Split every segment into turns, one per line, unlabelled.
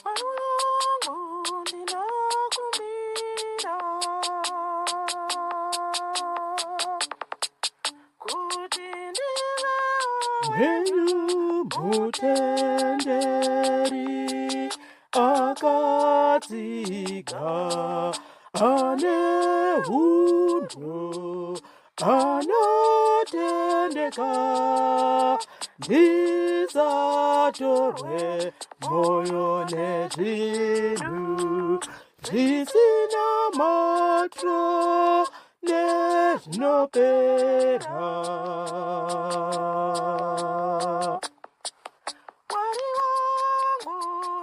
Mwari wangu ndinokumbira kuti ndive
Wenyu mutenderi akatsiga ane hunhu anotendeka, ndisatorwe mwoyo nezvinhu zvisina maturo nezvinopera.
Mwari wangu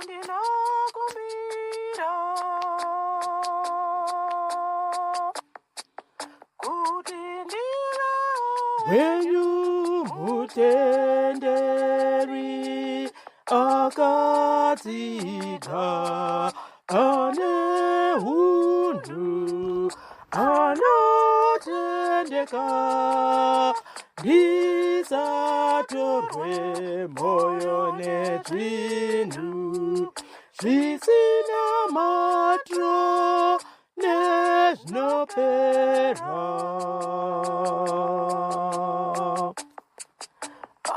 ndinokumbira kuti ndive
Wenyu mutenderi akatsiga ane hunhu anotendeka, ndisatorwe mwoyo nezvinhu zvisina maturo nezvinopera.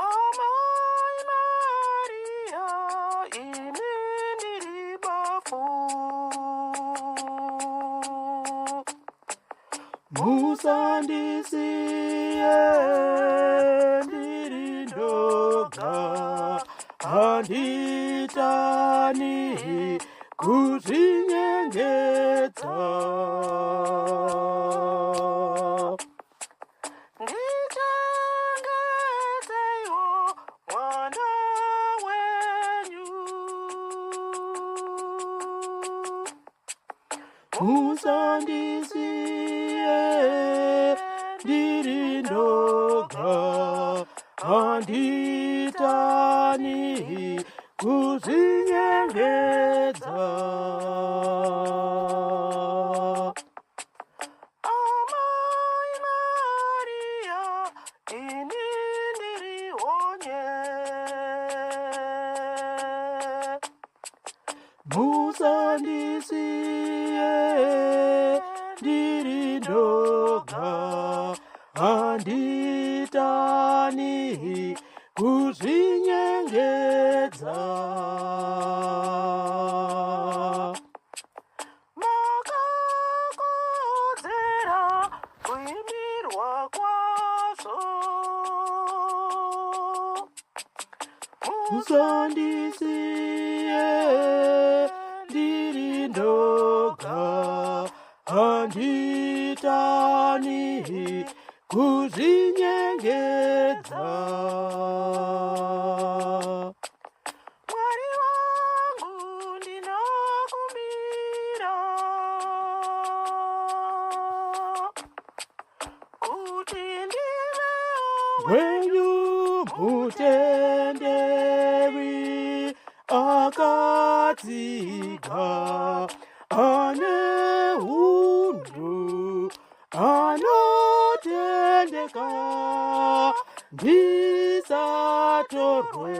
Amai Maria, ini ndiri bofu.
Musandisiye ndiri ndoga, handitani kuzvinyengedza.
Ndichengeteiwo mwana wenyu.
Musandisiye ndiri ndoga, handitani kuzvinyengedza.
Amai Maria, ini ndiri honye.
Musandisiye ndiri ndoga, handitani kuzvinyengedza.
Makakodzera kuimbirwa kwazvo.
Musandisiye ndiri ndoga, handitani kuzvinyengedza.
Mwari wangu ndinokumbira kuti ndive
Wenyu mutenderi akatsiga ane hunhu anotendeka, ndisatorwe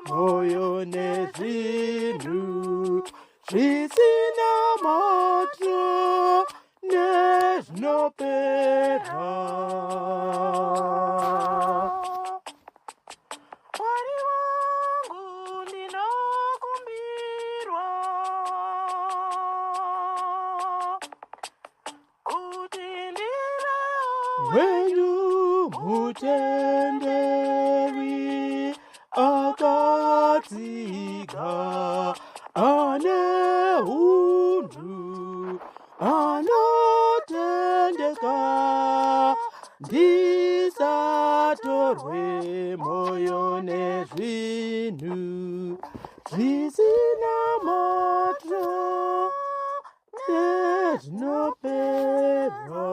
mwoyo nezvinhu zvisina maturo nezvinopera.
Mwari wangu ndinokumbirwa kuti ndive
Wenyu mutenderi akatsiga ane hunhu anotendeka, ndisatorwe mwoyo nezvinhu zvisina maturo nezvinopera.